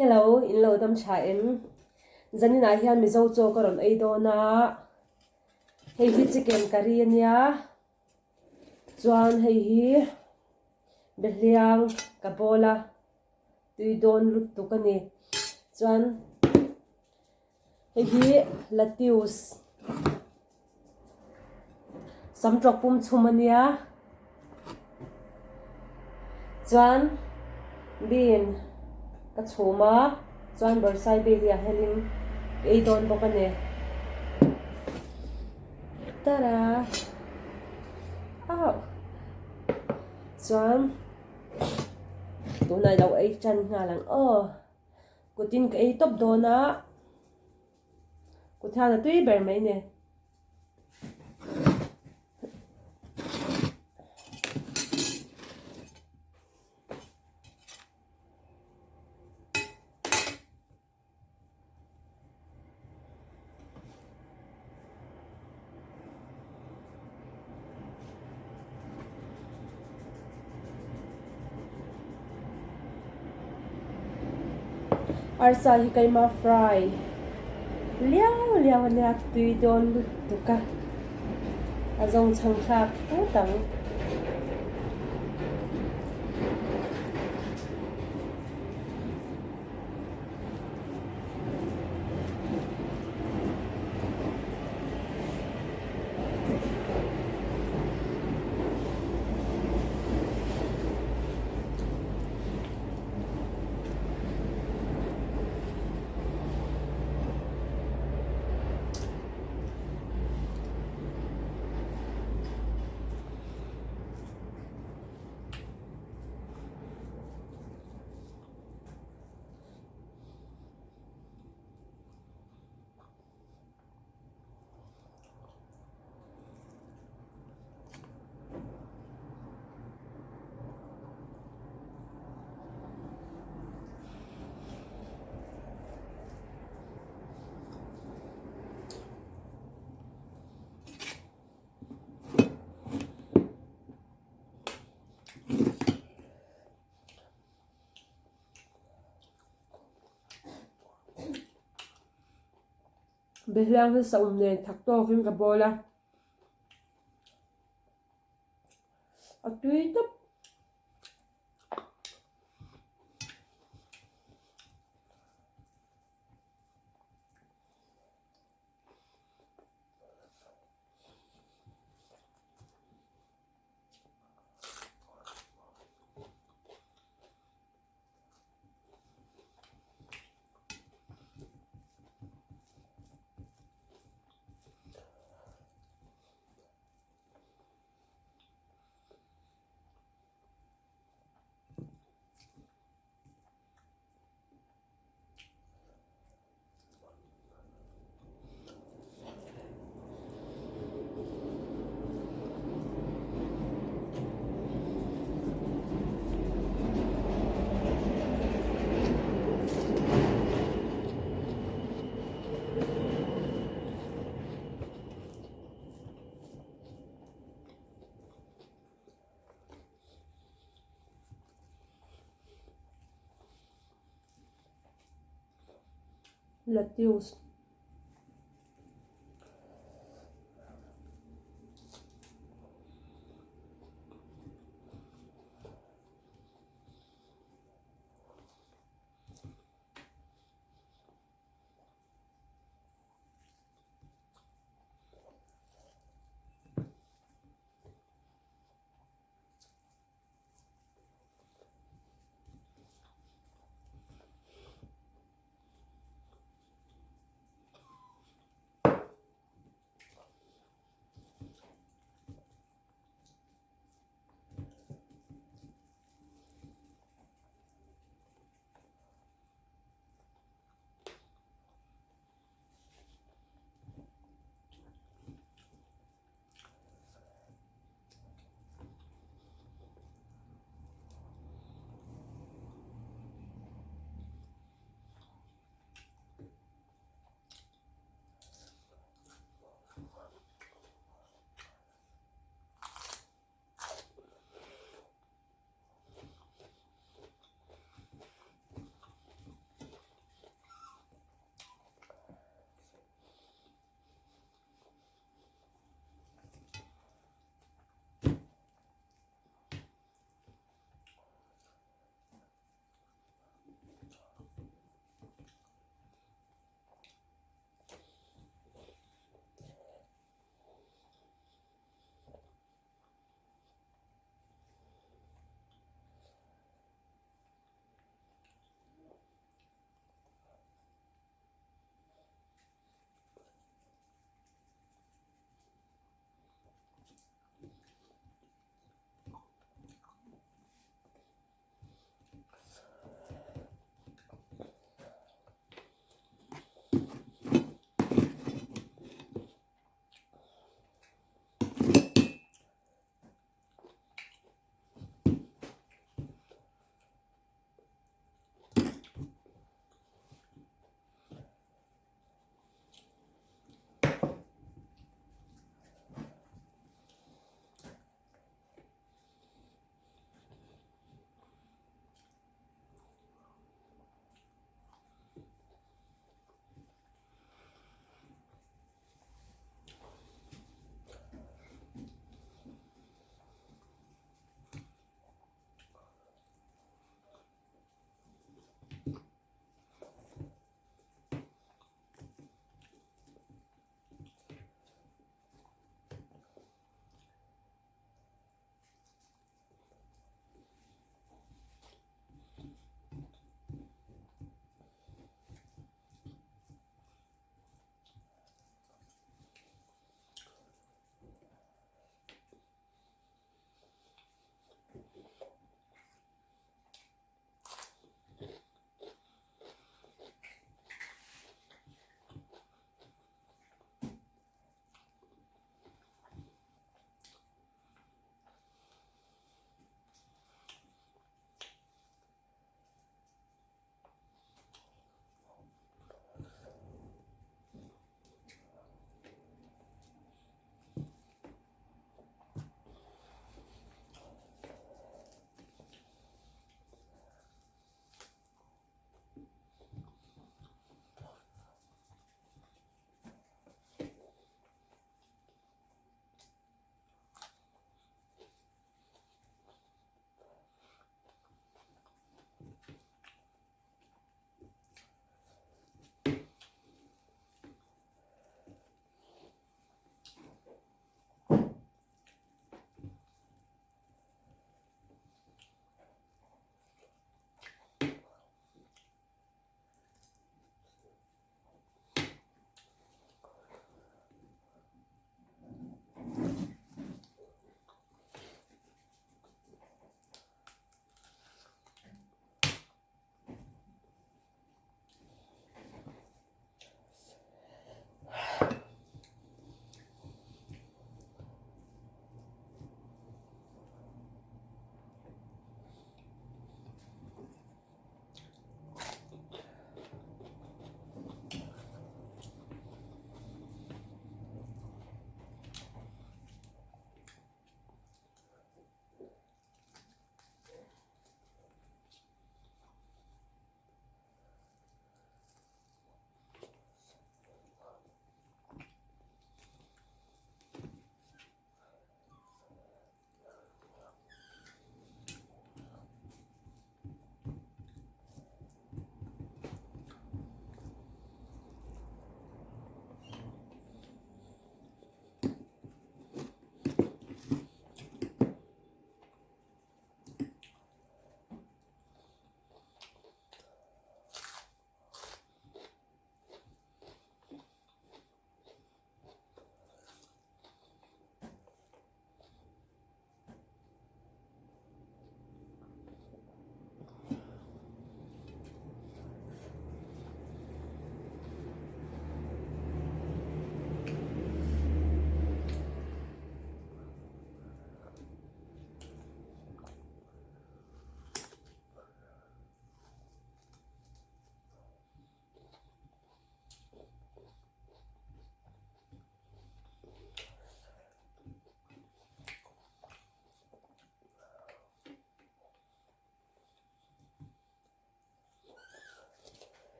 Hello, in lo dam tha em? Zaninah hian Mizo chaw ka rawn ei dawn a, hei hi chicken curry a nia, chuan hei hi behliang ka bawl a, tui dawn lutuk a ni. Chuan hei hi lettuce Samtawk pum chhum a nia chuan bean ka chhum a chuan bawrhsai vel hi a helin ka ei dawn bawk a ni tara auh chuan tunah i lo ei tan nghal ang aw kutin ka ei tawp dawn a. Kut hian a tui ber mai ni. Arsa hi keima fry liau liau a nia tui dawn lutuk a a zawng chhang thlak phut ang. Behliang hi saum nen thak tawkin ka bawl a, a tui tawp. Lettuce.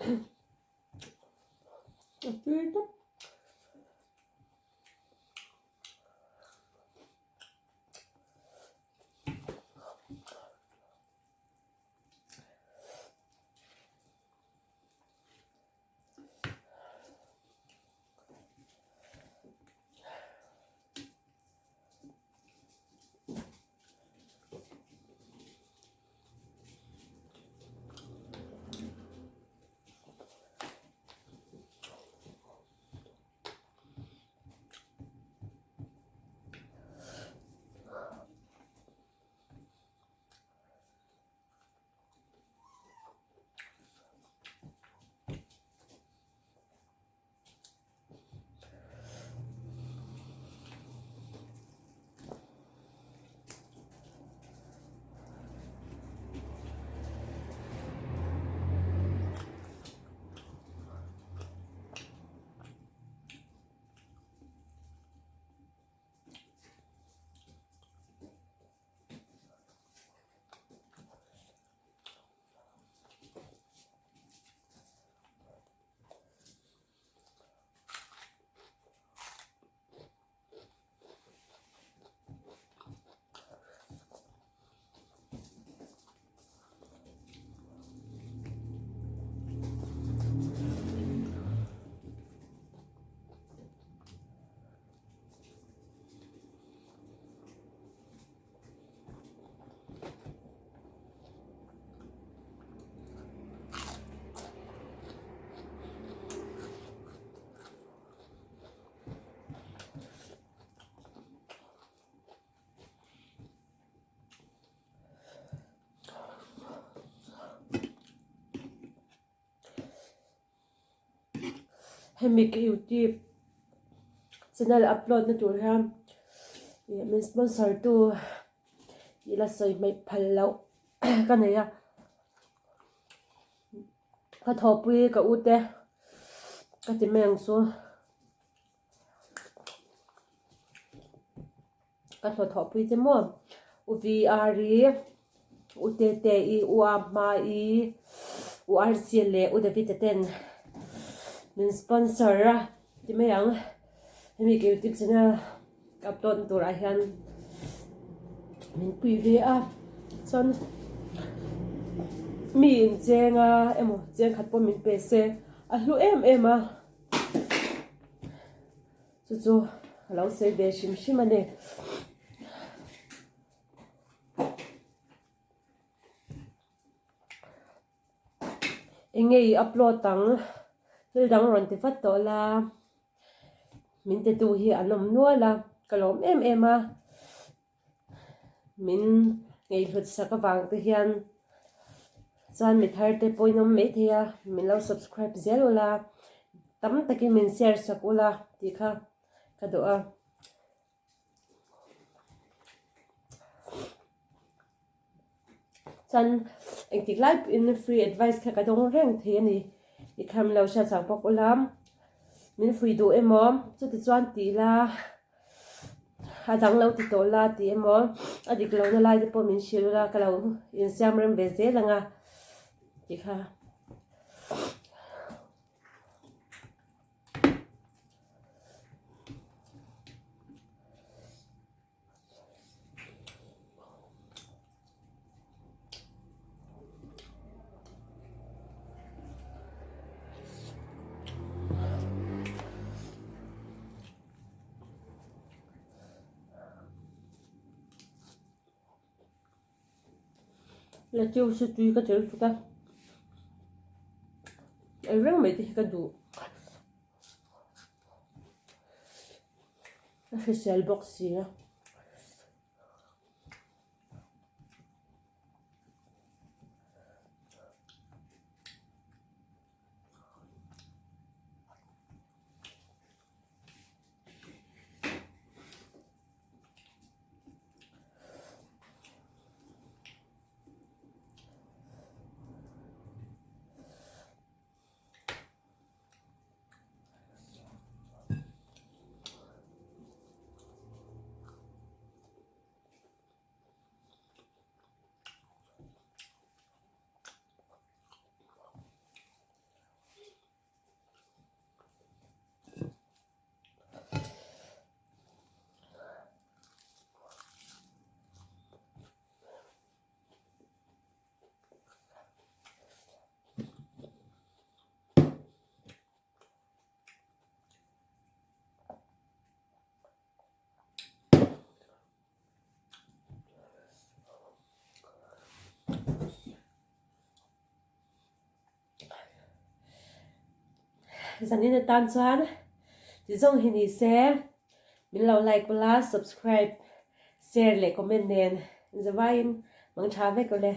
A tui tawp. Hemi ka youtube channel upload na tur hian ih min sponsor tu tih la sawi hmaih phal loh ka nei a ka thawhpui ka u te ka ti mai ang chu ka hlawthawhpui te maw u VR i u Tete i u Ahma i u RC leh u David te ten min sponsor a ti mai ang hemi ka youtube channel ka upload na turah hian min pui ve a chuan mi incheng a emaw cheng khat pawh min pe se a hlu em em a. Chu chu a lo sawi ve hrim hrim a ni. Eng nge i upload ang thil dang rawn ti vat tawh la min ti tu hi an awm nual a ka lawm em em a min ngaihhlut sak avang te hian chuan mi thar te pawhin awm maithei a min lo subscribe zel ula tam takin min share sak ula tih kha ka duh a. Chuan engtik lai pawhin free advice kha ka dawng reng thei a ni i kham lo hriat chang bawk ula min fui duh emaw chutichuan tih la a dang lo ti tawh la tih emaw a dik lohna lai te pawh min hrilh ula ka lo insiam rem ve zel ang a tih kha. Lettuce chu tui ka tel tuk a ei reng mai te hi ka duh. A hrisel bawk si a. Zanin atan chuan ti zawng hi ni se min lo like ula, subscribe, share leh comment nen zavaiin mang tha vek ule.